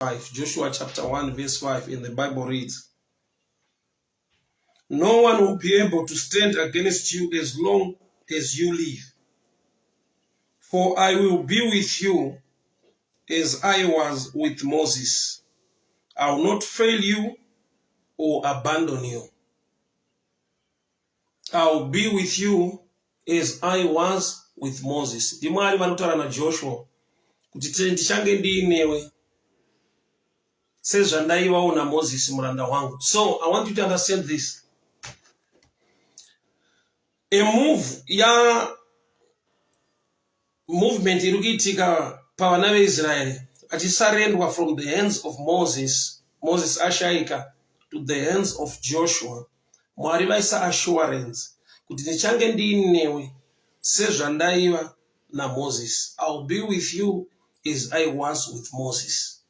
5. Joshua chapter 1 verse 5 in the Bible reads, No one will be able to stand against you as long as you live. For I will be with you as I was with Moses. I will not fail you or abandon you. I will be with you as I was with Moses. NdiMwari vari kutaura naJoshua kuti ndichange ndiinewe sezvandaivawo naMoses muranda wangu. So I want you to understand this. A move ya movement iri kuitika pavana veIsraeri vachisarendwa from the hands of Moses, Moses ashaika, to the hands of Joshua. Mwari vaisa assurance kuti ndichange ndiinewe sezvandaiva naMoses. I will be with you as I was with Moses.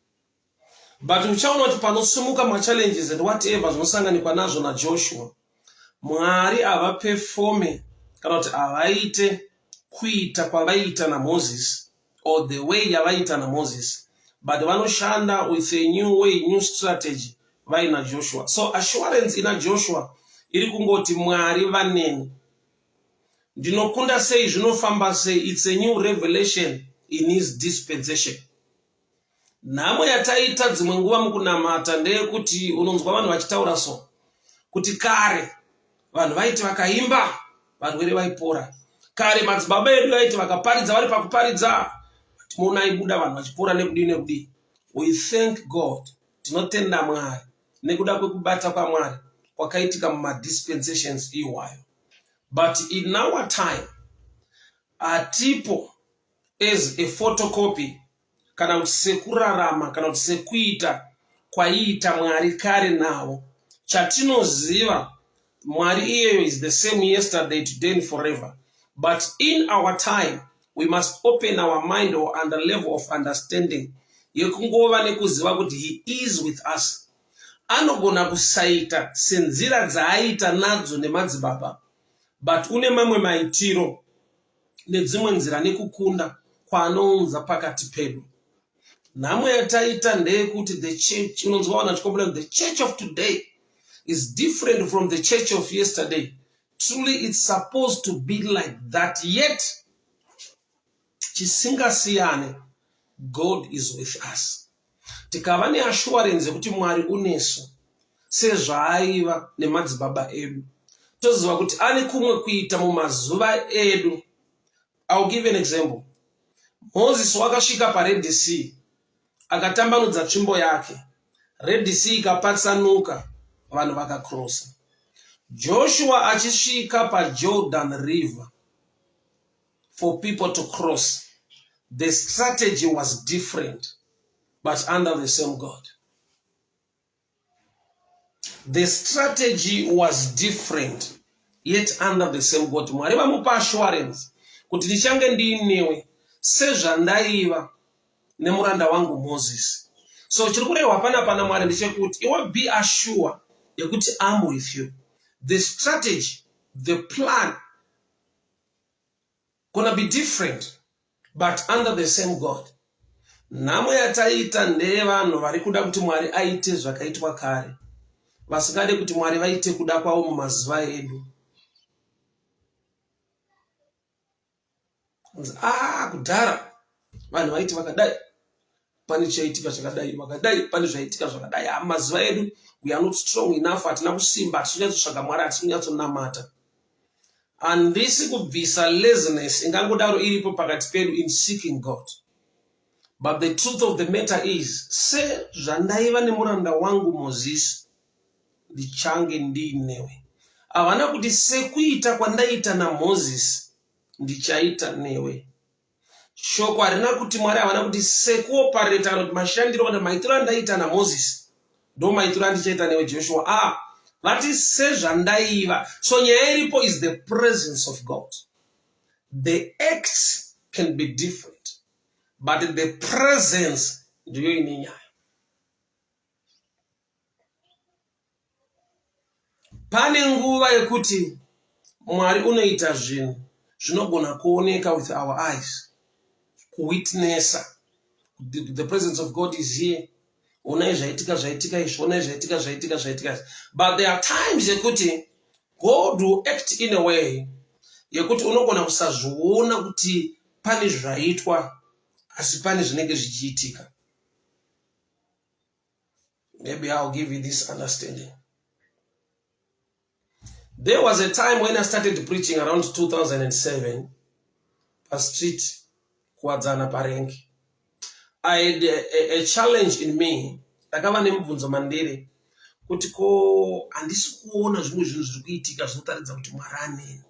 But uchaona kuti panosimuka machallenges and whatever zvinosanganikwa nazvo naJoshua, Mwari havapefome kana kuti havaite kuita kwavaiita naMoses or the way yavaiita naMoses, but vanoshanda with a new way, new strategy vaina Joshua. So assurance ina Joshua iri kungoti Mwari vaneni. Ndinokunda sei, zvinofamba sei? It's a new revelation in his dispensation. Nhamo yataita dzimwe nguva mukunamata ndeyekuti unonzwa vanhu vachitaura so kuti kare vanhu vaiti vakaimba varwere vaipora. Kare madzibaba edu vaiti vakaparidza vari pakuparidza timoona aibuda vanhu vachipora nekudii nekudii. We thank God, tinotenda Mwari nekuda kwekubata kwaMwari kwakaitika mumadispensations iwayo. But in our time hatipo as a photocopy kana kuti sekurarama kana kuti sekuita kwaiita Mwari kare navo. Chatinoziva, Mwari iyeyo is the same yesterday, today and forever. But in our time we must open our mind or under level of understanding yekungova nekuziva kuti he is with us. Anogona kusaita senzira dzaaita nadzo nemadzibaba, but une mamwe maitiro nedzimwe nzira nekukunda kwaanounza pakati pedu. Nhamo yataita ndeyekuti the church, unonzwa vanhu vachicomplain, the church of today is different from the church of yesterday. Truly it's supposed to be like that, yet chisingasiyane, God is with us. Tikava neassurance yekuti Mwari unesu sezvaaiva nemadzibaba edu, toziva kuti ane kumwe kuita mumazuva edu. I will give an example. Moses wakasvika paRed Sea, akatambanudza tsvimbo yake, Red Sea ikapatsanuka, vanhu vakakrosa. Joshua achisvika paJordan River for people to cross, the strategy was different, but under the same God. The strategy was different, yet under the same God. Mwari vamupa assurance kuti ndichange ndiinewe sezvandaiva nemuranda wangu Moses. So chiri kurehwa panapa naMwari ndechekuti iwe be assured yekuti am with you. The strategy, the plan gonna be different, but under the same God. Nhamo yataita ndeyevanhu vari kuda kuti Mwari aite zvakaitwa kare, vasingade kuti Mwari vaite kuda kwavo mumazuva edu. Ah, kudhara vanhu vaiti vakadai pane chaitika chakadai, vakadai pane zvaitika zvakadai. Ah, mazuva edu we are not strong enough, hatina kusimba, hatisi kunyatsotsvaga Mwari, hatisi kunyatsonamata. Handisi kubvisa laziness ingangodaro iripo pakati pedu in seeking God, but the truth of the matter is, sezvandaiva nemuranda wangu Mozisi, ndichange ndiinewe. Havana kuti sekuita kwandaita naMozisi ndichaita newe. Shoko harina kuti, Mwari havana kuti sekuopareta kana kuti mashandiro kana maitiro andaita naMozisi ndo maitiro andichaita newe Joshua. Ah, vati sezvandaiva. So nyaya iripo is the presence of God. The acts can be different, but the presence ndiyo ine nyaya. Pane nguva yekuti Mwari unoita zvinhu zvinogona kuoneka with our eyes, kuwitnessa the presence of God is here. Onai zvaitika, zvaitika izvi, onai zvaitika, zvaitika, zvaitika izvi. But there are times yekuti God will act in a way yekuti unogona kusazviona kuti pane zvaitwa, asi pane zvinenge zvichiitika. Maybe I'll give you this understanding. There was a time when I started preaching around 2007 pastreet Kuwadzana parengi. I had a challenge in me. Ndakava nemubvunzo mandiri kuti ko handisi kuona zvimwe zvinhu zviri kuitika zvinotaridza kuti Mwari aneni.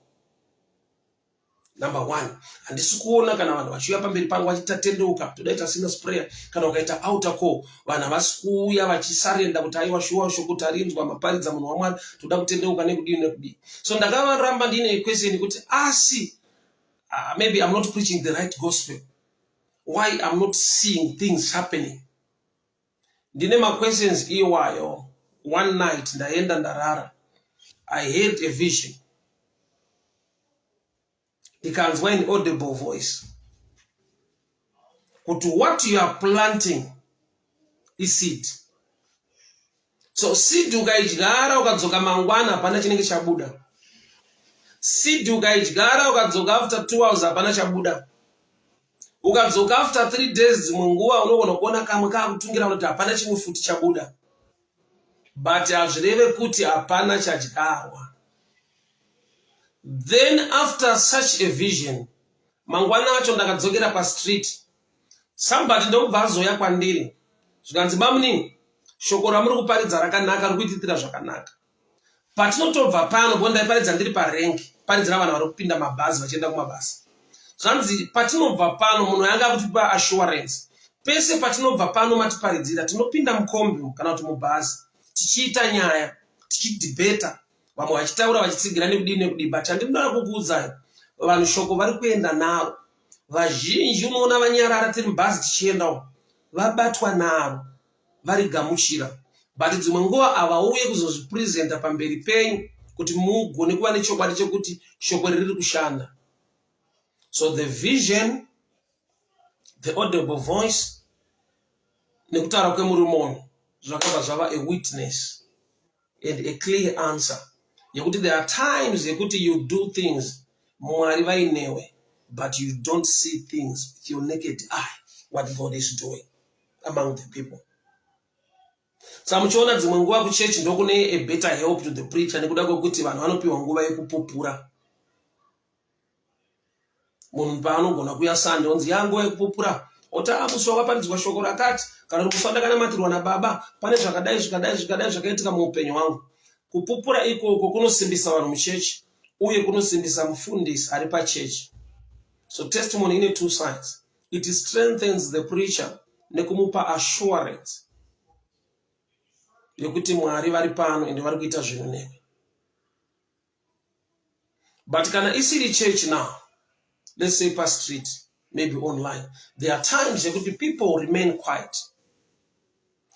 Number one, handisi kuona kana vanhu vachiuya pamberi pangu vachita tendeuka, toda ita sinner's prayer, kana ukaita altar call, vanhu havasi kuuya vachisarenda kuti aiwa, shuwa shoko tarinzwa, maparidza munhu waMwari, toda kutendeuka nekudii nekudii. So ndakavaramba ndine question kuti asi maybe I'm not preaching the right gospel. Why I'm not seeing things happening? Ndine maquestions iwayo. One night ndaenda ndarara, I had a vision, ndikanzwa an audible voice kuti what you are planting iseed. So seed ukaidyara ukadzoka mangwana, hapana chinenge chabuda. Seed ukaidyara ukadzoka after 2 hours, hapana chabuda. Ukadzoka after 3 days, dzimwe nguva unogona kuona kamwe kaakutungira kuti hapana chimwe futi chabuda, but hazvireve kuti hapana chadyarwa. Then after such a vision, mangwana acho ndakadzokera pastreet. Somebody ndokubva azoya kwandiri, zvikanzi, "Bamunini, shoko ramuri kuparidza rakanaka, riri kuititira zvakanaka. Patinotobva pano," bo ndaiparidza ndiri parengi, paridzira vanhu vari kupinda mabhazi vachienda kumabasa, zvanzi, "Patinobva pano," munhu yanga akutipa assurance, "pese patinobva pano matiparidzira, tinopinda mukombi kana kuti mubhazi, tichiita nyaya, tichidhibheta, vamwe vachitaura vachitsigira nekudii nekudii. But chandinoda kukuudzai, vanhu shoko vari kuenda naro. Vazhinji unoona vanyarara tiri mubhazi tichiendawo, vabatwa naro, varigamuchira, but dzimwe nguva havauye kuzozvipresenta pamberi penyu kuti mugone kuva nechokwadi chekuti shoko riri kushanda." So the vision, the audible voice nekutaura kwemurume uyu zvakabva zvava a witness and a clear answer yekuti there are times yekuti you do things Mwari vainewe, but you don't see things with your naked eye, what God is doing among the people. Saka muchiona dzimwe nguva kuchechi ndokune a better help to the preacher, nekuda kwekuti vanhu vanopiwa nguva yekupupura. Munhu paanogona kuuya Sunday, onzi yanguva yekupupura, oti, "A, musi wakaparidzwa shoko rakati, kana kuti musi wandakanamatirwa nababa, pane zvakadai, zvikadai, zvikadai zvakaitika muupenyu hwangu." Kupupura ikoko kunosimbisa vanhu muchechi uye kunosimbisa mufundisi ari pachechi. So testimony ine two sides. It strengthens the preacher nekumupa assurance yekuti Mwari vari pano ende vari kuita zvinhu newe. But kana isiri church now, let's say pastreet, maybe online, there are times yekuti people remain quiet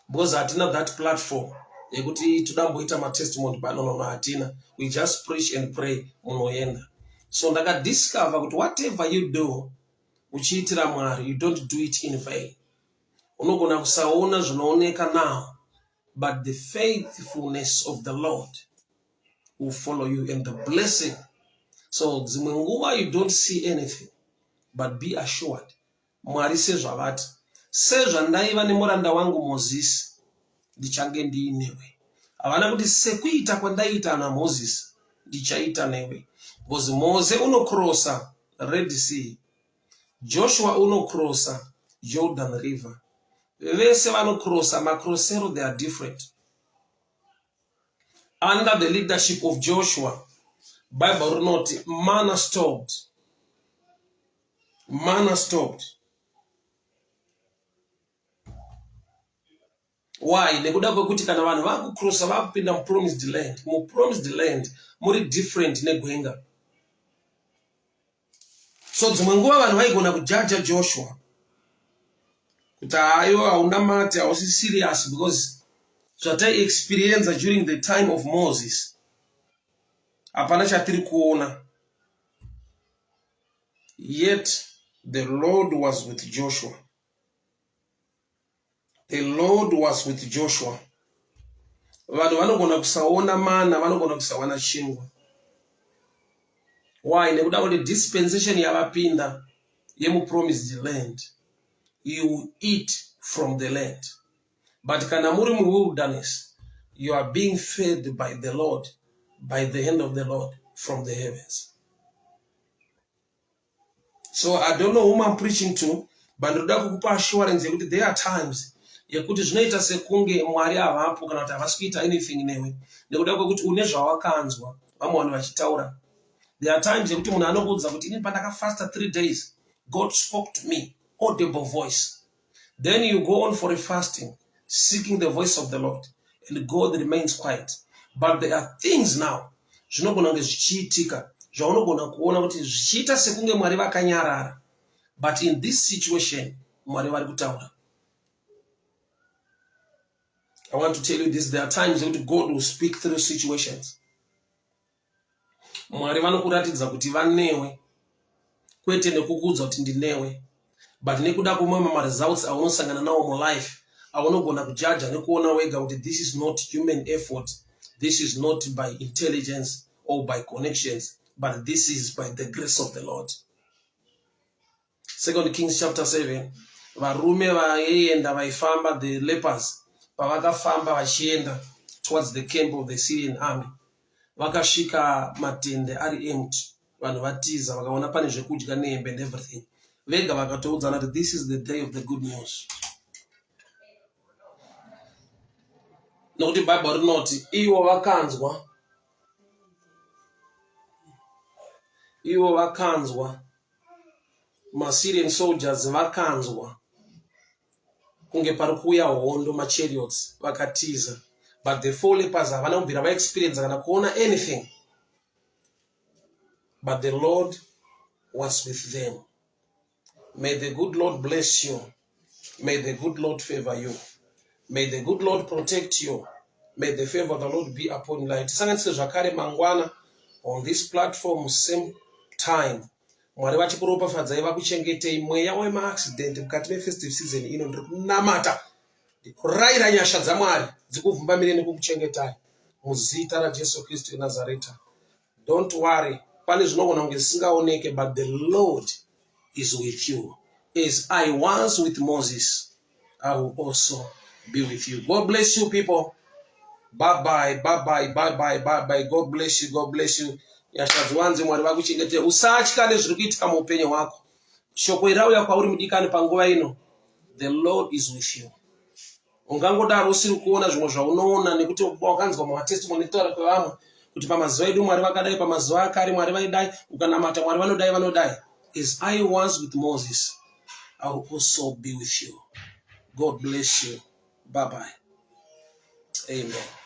because hatina that platform yekuti todamboita matestimony pano. No, hatina. We just preach and pray, munhu oenda. So ndakadiscover kuti whatever you do uchiitira Mwari, you don't do it in vain. Unogona kusaona zvinooneka now, but the faithfulness of the Lord will follow you and the blessing. So dzimwe nguva you don't see anything, but be assured, Mwari sezvavati, "Sezvandaiva nemuranda wangu Mozisi, ndichange ndiinewe." Havana kuti, "Sekuita kwandaiita naMozisi, ndichaita newe," because Mose unokrosa Red Sea, Joshua unokrosa Jordan River. Vese vanokrosa, makrosero they are different. Under the leadership of Joshua, Bible rinoti manna stopped, manna stopped. Why? Nekuda kwekuti kana vanhu vakukrosa, vakupinda mupromised land, mupromised land muri different negwenga. So dzimwe nguva vanhu vaigona kujaja Joshua kuti hayo, hauna mate, hausi serious, because zvataiexperienza during the time of Moses hapana chatiri kuona. Yet the Lord was with Joshua. The Lord was with Joshua. Vanhu vanogona kusaona mana, vanogona kusawana chingwa. Why? Nekuda kuti dispensation yavapinda yemupromised land, you eat from the land. But kana muri muwilderness, you are being fed by the Lord, by the hand of the Lord from the heavens. So I don't know whom I'm preaching to, but ndoda kukupa assurance yekuti there are times yekuti zvinoita sekunge Mwari havapo kana kuti havasi kuita anything newe nekuda kwekuti une zvawakanzwa vamwe vanhu vachitaura. There are times yekuti munhu anokuudza kuti ini pandakafasta 3 days, God spoke to me, audible voice. Then you go on for a fasting, seeking the voice of the Lord, and God remains quiet. But there are things now zvinogona kunge zvichiitika zvaunogona kuona kuti zvichiita sekunge Mwari vakanyarara, but in this situation Mwari vari kutaura. I want to tell you this, there are times yekuti God will speak through situations. Mwari vanokuratidza kuti vanewe, kwete nekukuudza kuti ndinewe, but nekuda kwemamwe maresults aunosangana nawo mulife aunogona kujaja nekuona wega kuti this is not human effort, this is not by intelligence or by connections, but this is by the grace of the Lord. Second Kings chapter 7, varume vaienda vaifamba, the lepers, pavakafamba vachienda towards the camp of the Syrian army, vakasvika matende ari empty, vanhu vatiza, vakaona pane zvekudya nehembe and everything. Vega vakatoudzana kuti this is the day of the good news, nokuti Bhaibheri rinoti ivo vakanzwa, ivo vakanzwa maSyrian soldiers vakanzwa kunge pari kuuya hondo, machariots, vakatiza. But the four lepers havana kubvira vaexperience kana kuona anything, but the Lord was with them. May the good Lord bless you. May the good Lord favor you. May the good Lord protect you. May the favor of the Lord be upon your life. Tisanganisire zvakare mangwana on this platform, same time. Mwari vachikuropafadzai, vakuchengetei. Mweya wemaaccident mukati mefestive season ino, ndiri kunamata, ndikurayira nyasha dzaMwari dzikuvhumbamire nekukuchengetai muzita raJesu Kristu weNazareta. Don't worry, pane zvinogona kunge zvisingaoneke, but the Lord is with you. As I was with Moses, I will also be with you. God bless you, people. Bye bye, bye bye, bye bye, bye bye. God bless you, God bless you. Nyasha dziwanze, Mwari vakuchengete. Usatya nezviri kuitika muupenyu hwako. Shoko iri rauya kwauri mudikani panguva ino. The Lord is with you. Ungangodaro usiri kuona zvimwe zvaunoona nekuti wakanzwa mumatestimony nekutaura kwevamwe kuti pamazuva edu Mwari vakadai, pamazuva akare Mwari vaidai, ukanamata Mwari vanodai, vanodai. As I was with Moses, I will also be with you. God bless you. Bye bye. Amen.